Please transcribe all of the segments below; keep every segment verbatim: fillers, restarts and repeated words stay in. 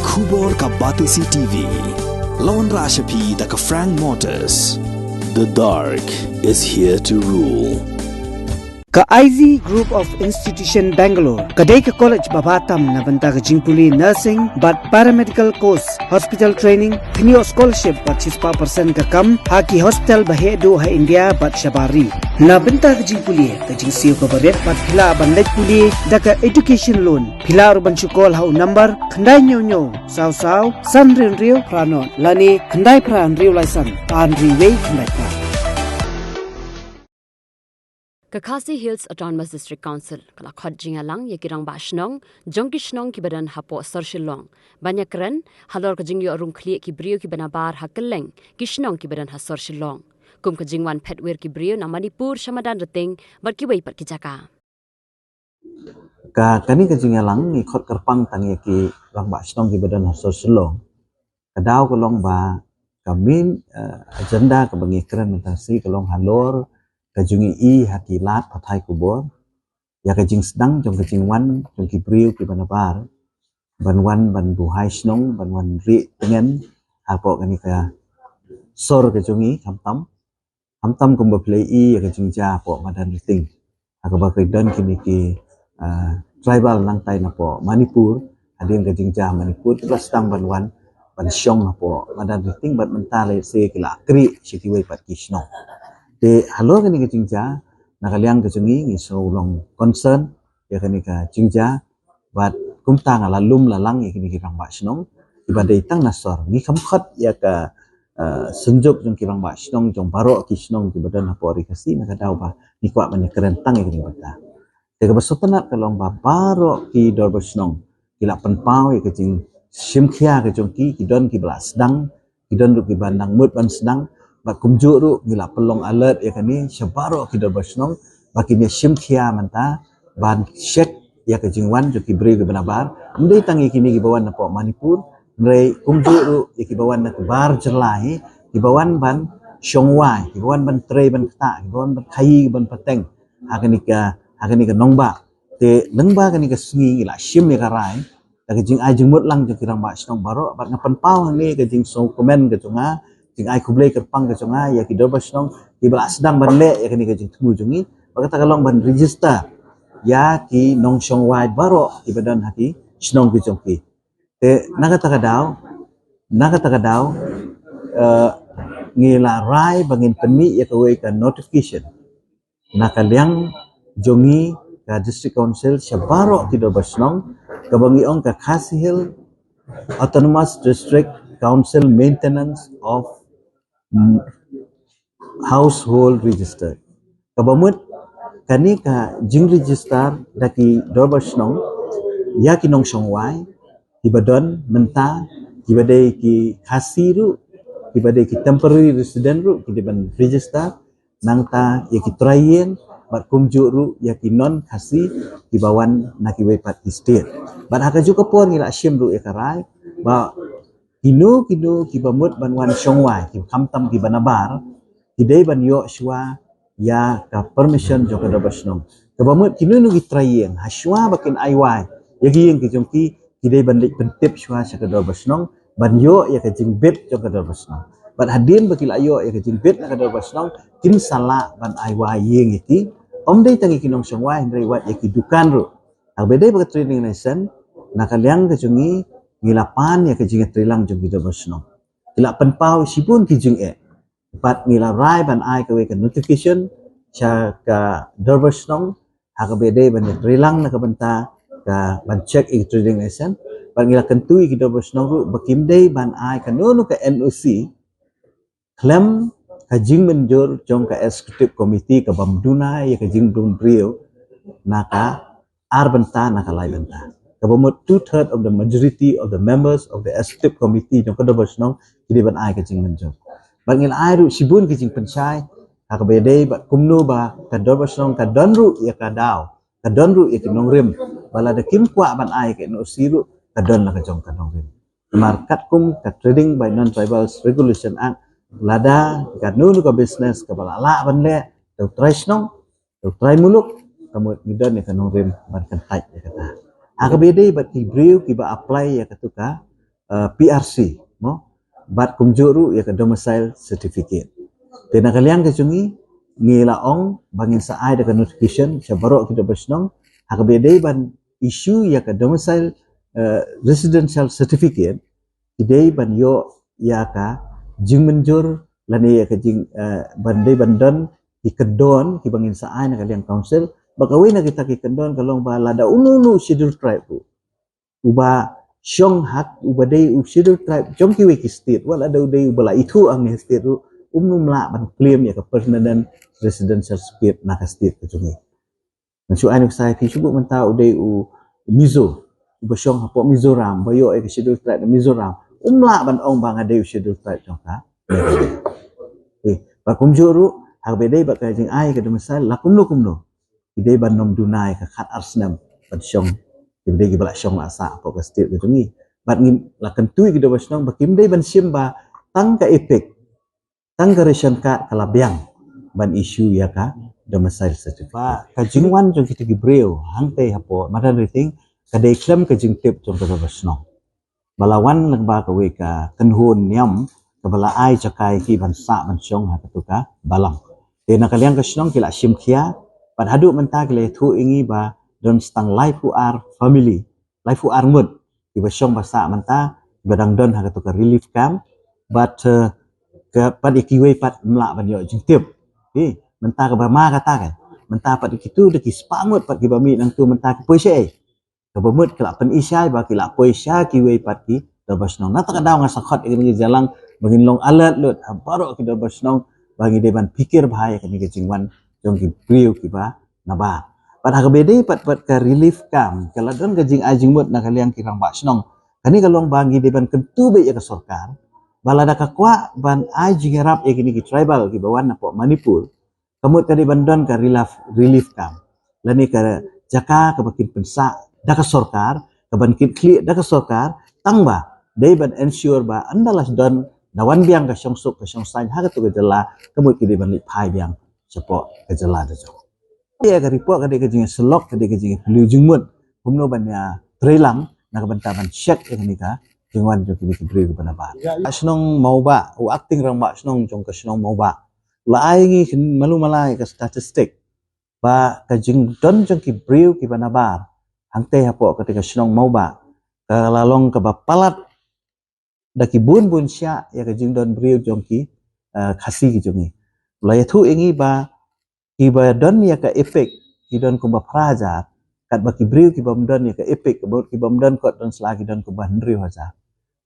Khubor ka Batesi T V. Lawan Rashapi da ka Frank Motors. The dark is here to rule. Ka I Z Group of Institution Bangalore, ka dei ka college ba bha tam na bynta ka jingpule nursing bad paramedical course, hospital training, kynioh scholarship bad shispah percent ka kam ha ki hospital ba heh duh ha India bad shabar ri. Na bynta ka jingpule, ka jingsiew kaba rit bad phi lah ban leit pule da ka education loan. Phi lah ruh ban shu call ha u number khyndai hynñiew hynñiew saw saw san hynriew hynriew phra nod lane khyndai phra hynriew lai san ar hynriew wei khyndai phra. Ka Khasi Hills Autonomous District Council ka la khot jingïalang ïa ki rangbah shnong jong ki shnong kiba don hapoh sor Shillong ban ïakren halor ka jingïoh rung khlieh ki briew kiba nabar ha kylleng ki shnong kiba don ha sor Shillong, kum ka jingwan phet wir ki briew na Manipur sha madan Rting bad kiwei pat ki jaka. Ka kane ka jingïalang ngi khot kyrpang tang ïa ki rangbah shnong kiba don ha sor Shillong. Ka daw ka long ba ka main, eh, agenda kaba ngi kren mynta shi ka long halor ka jingïohi ha ki lad pathai khubor ïa ka jingsdang jong ka jingwan jong ki briew kiba nabar ban wan ban buhai shnong, ban wan rieh tngen hapoh kane ka sor ka jong ngi, khamtam khamtam kumba phi la ïohi ïa ka jingjia hapoh madan Rting. Ha kaba ki don kine ki, ah, tribal nangtai napoh Manipur, hadien ka jingjia Manipur ki la sdang ban wan ban shong hapoh madan Rting bad mynta lehse ki la krieh sha kiwei pat ki shnong. Te halor kane ka jingjia, na ka liang ka jong ngi ngi sngew long concern ïa kane ka jingjia. Bad kumta nga la lum la lang ïa kine ki rangbah shnong kiba dei tang na sor. Ngi kham khot ïa ka, eh, synjuk jong ki rangbah shnong jong baroh ki shnong kiba don hapoh Ri Khasi na ka daw ba ngi kwah ban ïakren tang ïa kine bynta. Te kaba sngewtynnat ka long ba baroh ki dorbar shnong ki la pynpaw ïa ka jingshim khia ka jong ki, ki don kiba la sdang, ki don ruh kiba nang mut ban sdang. Bad kumjuh ruh ngi la pynlong alert ïa kane sha baroh ki dorbar shnong ba kin ïa shim khia mynta ban check ïa ka jingwan jong ki briew kiba nabar. Ym dei tang ïa kine kiba wan napoh Manipur, hynrei kumjuh ruh ïa kiba wan na ki bar jylla hi, kiba wan ban shong wai, kiba wan ban trei ban ktah, kiba wan ban khaïi ban pateng ha kane ka, ha kane ka nongbah. Te lyngba kane ka sngi ngi la shim ïa ka rai da ka jingai jingmut lang jong ki rangbah shnong baroh, bad nga pynpaw hangne ka jingsngewkmen ka jong nga, jingai khublei kyrpang ka jong nga ïa ki dorbar shnong kiba la sdang ban leh ïa kane ka jingthmu jong ngi. Bad kata ka long ban register ïa ki nongshong wai baroh kiba don ha ki shnong ki jong ki. Te na kata ka daw, na kata ka daw, eh, ngi la rai ba ngin pynmih ïa kawei ka notification na ka liang jong ngi ka District Council sha baroh ki dorbar shnong, kaba ngi ong ka Khasi Hills Autonomous District Council Maintenance of, mm, Household Register. Kaba mut kane ka jingregister da ki dorbar shnong ïa ki nongshong wai kiba don mynta, kiba dei ki Khasi ruh, kiba dei ki temporary resident ruh ki dei ban register, nangta ïa ki trai ïing bad kumjuh ruh ïa ki non Khasi kiba wan na kiwei pat ki state. Bad ha kajuh ka por ngi la shim ruh ïa ka rai ba kino kino kiba mut ban wan shong wai, kiba khamtam kiba nabar, ki dei ban ïoh shuwa ïa ka permission jong ka dorbar shnong. Kaba mut kino kino ki trai ïing, ha shuwa ba kin ai wai ïa ki ïing ki jong ki, ki dei ban leit pyntip shuwa sha ka dorbar shnong ban ïoh ïa ka jingbit jong ka dorbar shnong. Bad hadien ba ki la ïoh ïa ka jingbit na ka dorbar shnong, kin sa lah ban ai wai ïing ïa ki. Ym dei tang ïa ki nongshong wai, hynrei wat ïa ki dukan ruh. Haba dei ba ka trading license, na ka liang ka jong ngi, ngi la pan ïa ka jingïatreilang jong ki dorbar shnong. Ki la pynpaw shibun ki jingeh. Bad ngi la rai ban ai kawei ka notification sha ka dorbar shnong, ha kaba dei ban ïatreilang na ka bynta ka ban check ïa ki trading license. Bad ngi la kyntu ïa ki dorbar shnong ruh ba kim dei ban ai kano kano ka N O C khlem ka jingmynjur jong ka executive committee kabym duna ïa ka jingdon briew na ka ar bynta na ka lai bynta. Kaba mut two third of the majority of the members of the executive committee jong ka dorbar shnong ki dei ban ai ka jingmynjur. Bad ngi la ai ruh shibun ki jingpynshai ha kaba dei bad kumno ba ka dorbar shnong ka don ruh ïa ka daw, ka don ruh ïa ka nongrim ba lada kim kwah ban ai ka N O C ruh ka don la ka jong ka nongrim. Namar katkum ka Trading by Non-Tribals Regulation Act, lada kano kano ka business kaba la lah ban leh da u trai shnong, da u trai muluk, ka mut ngi don ïa ka nongrim ban kyntait ïa kata. Ha kaba dei bad ki briew kiba apply ïa katu ka uh, P R C, mo, bad kumjuh ruh ïa ka domicile certificate. Te na ka liang ka jong ngi, ngi la ong ba ngin sa ai da ka notification sha baroh ki dorbar shnong, ha kaba dei ban issue ïa ka domicile, uh, residential certificate, ki dei ban ïoh ïa ka jingmynjur lane ïa ka jing, uh, ban dei ban don ki kyndon kiba ngin sa ai na ka liang council. Ba kawei na kita ki kyndon ka long ba lada uno uno u schedule tribe ruh uba shong ha, uba dei u schedule tribe jong kiwei ki state, wat lada u dei uba la ithuh hangne ha state ruh, um nym lah ban claim ïa ka permanent residential certificate na ka state ka jong ngi. Ngan shu ai nuksa ïa phi, shu buh mynta u dei u Mizo, uba shong hapoh Mizoram, ba ïoh ïa ka schedule tribe na Mizoram, um lah ban ong ba nga dei u schedule tribe jong ka. Eh, bad kumjuh ruh, ha kaba dei bad ka jingai ka domicile, la kumno kumno, ki dei ban nym duna ïa ka khatar snem ban shong, kiba dei kiba la shong la sah hapoh ka state ka jong ngi. Bad ngin la kyntu ïa ki dorbar shnong ba kim dei ban shim ba tang ka EPIC, tang ka ration card ka la biang ban issue ïa ka domicile certificate. Ba ka jingwan jong kita ki briew hangtei hapoh Madanrting ka dei khlem ka jingtip jong ka dorbar shnong. Ba la wan lyngba kawei ka kynhun niam kaba la ai jaka ïa ki ban sah ban shong ha katu ka balang. Te na ka liang ka shnong ki la shim khia, bad haduh mynta ki la ïathuh ïa ngi ba don tang laiphew ar family, laiphew ar ngut kiba shong ba sah mynta, kiba dang don ha katu ka relief camp. Bad, eh, ka, bad ïa kiwei pat ym lah ban ïoh jingtip. Eh, mynta kaba ma kata ka, mynta pat ïa kitu da ki spah ngut pat kiba mih nangtu mynta ki poi shaei. Kaba mut ki la pyni shai ba ki la poi sha kiwei pat ki dorbar shnong. Na kata ka daw nga sa khot ïa kane ka jingïalang ba ngin long alert lut ha baroh ki dorbar shnong ba ngi dei ban pyrkhat bha ïa kane ka jingwan jong ki briew kiba nabar. Bad ha kaba dei pat, pat ka relief camp, ka la don ka jingai jingmut na ka liang ki rangbah shnong. Kane ka long ba ngi dei ban kyntu beit ïa ka sorkar ba lada ka kwah ban ai jingïarap ïa kine ki tribal kiba wan napoh Manipur, ka mut ka dei ban don ka relief, relief camp, lane ka jaka kaba kin pynsah da ka sorkar, kaban kin khlieh da ka sorkar, tang ba dei ban ensure ba ynda la don, da wan biang ka shongsuk ka shongsaiñ ha katu ka jylla, ka mut ki dei ban leit phai biang shapoh ka jylla da jong. Ïa ka report ka dei ka jingïasyllok, ka dei ka jingïapyllun jingmut kumno ban ïatreilang na ka bynta ban check ïa kane ka jingwan jong kine ki briew kiba nabar. Shnong Mawbah, u acting rangbah shnong jong ka shnong Mawbah, la ai ngi khin malu malai ka statistic ba ka jingdon jong ki briew kiba nabar hangtei hapoh kata ka shnong Mawbah ka la long kaba palat da ki bun bun shiah ïa ka jingdon briew jong ki, eh, Khasi ki jong ngi. La ïathuh ïa ngi ba kiba don ïa ka EPIC ki don kumba phra hajar, katba ki briew ki bym don ïa ka EPIC, kiba, ki bym don kot don sla, ki don kumba hynriew hajar.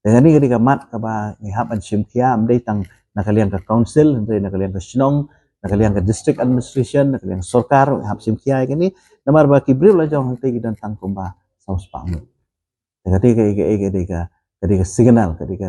Te kane ka dei ka mat kaba ngi hap ban shim khia, ym dei tang na ka liang ka council, hynrei na ka liang ka shnong, na ka liang ka district administration, na ka liang sorkar, ngi hap shim khia ïa kane. Namar ba ki briew la jong hangtei ki don tang kumba saw spah ngut. Te ka dei ka, ka, ka dei ka, ka dei ka signal, ka dei ka,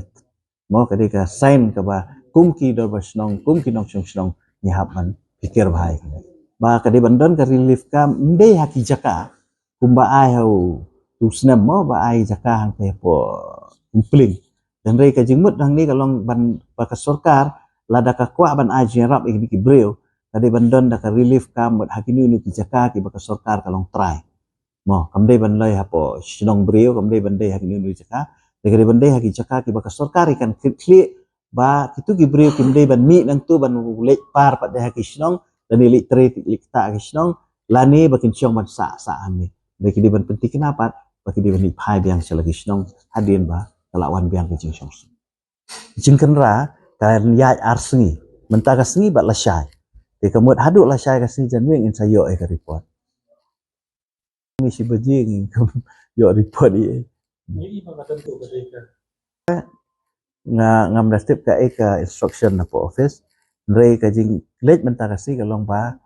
mo, ka dei ka sign kaba kum ki dorbar shnong, kum ki nongshong shnong, ngi hap ban pyrkhat bha ïa kane. Ba ka dei ban don ka relief camp, ym dei ha ki jaka kumba ai ha u, u snem, mo, ba ai jaka hangtei hapoh Umpling. Hynrei ka jingmut hangne ka long ban, ba ka sorkar lada ka kwah ban ai jingïarap ïa kine ki briew, ka dei ban don da ka relief camp mut ha kino kino ki jaka kiba ka sorkar ka long trai. Mo, kam dei ban leit hapoh shnong briew, kam dei ban dei ha kino kino ki jaka. Dei ka dei ban dei ha ki jaka kiba ka sorkar kan khlieh khlieh ba kitu ki briew kim dei ban mih nangtu ban leit par pat de ha ki shnong, lane leit trei leit ktah ha ki shnong, lane ba kin shong ban sah sah hangne. Dei ki dei ban pynthikna pat ba ki dei ban leit phai biang sha la ki shnong hadien ba ka la wan biang ka jingshongsuk. Jingkynra kan ïaid ar sngi. Mynta ka sngi bad lashai. Te ka mut haduh lashai ka sngi janmiet ngin sa ïoh ïa ka report. Ngi shi baje ngin ïoh report ïa. Nga, ngam da tip kaei ka instruction napoh office. Hynrei ka jingleit mynta ka sngi ka long ba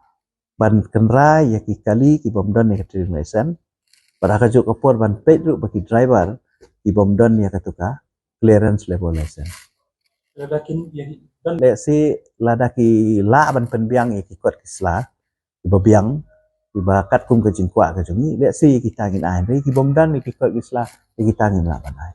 ban kynra ïa ki kali ki bym don ïa ka trading license. Bad ha kajuh ka por ban peit ruh ba ki driver ki bym don ïa katu ka clearance labour license. Lada kin ïa ki don, lehse lada ki lah ban pynbiang ïa ki kot ki sla kiba biang, kiba katkum ka jingkwah ka jong ngi, lehse ïa kita ngin ai, hynrei ki bym don ïa ki kot ki sla, ïa kita ngim lah ban ai.